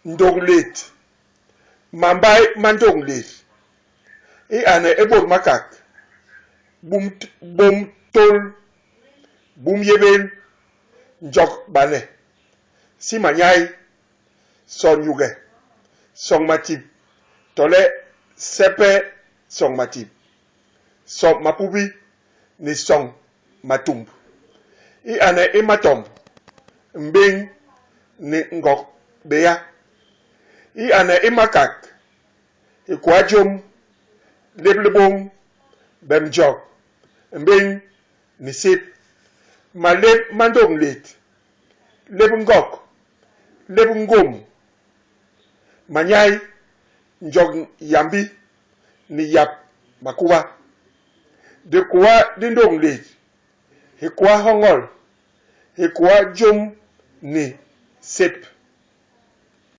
Ndôg Nlet, Mambai ma Ndôg Nlet, i ane i bôt Makak, Bum Bôm Tôl, Bum Yébél, Njok Bane, Sima Nyai, Soñ Nyuge, Soñ Matip tole Sepe Soñ Matip, Soñ Mapubi ni Soñ Matumb. I ane i Matomb, Mbéñ ni Ngok Béa. I ane i Makak, Hikôa Jôm, Lép Libôñ, Bem Njok, Mbéñ ni Sép. Malép ma Ndôg Nlet, Lép Ngok, Lép Ngôm, Manyai, Njok Yambi ni Yap Makuba. Dikôa di Ndôg Nlet, Hikôa Hoñol, Hikôa Jôm ni Sép.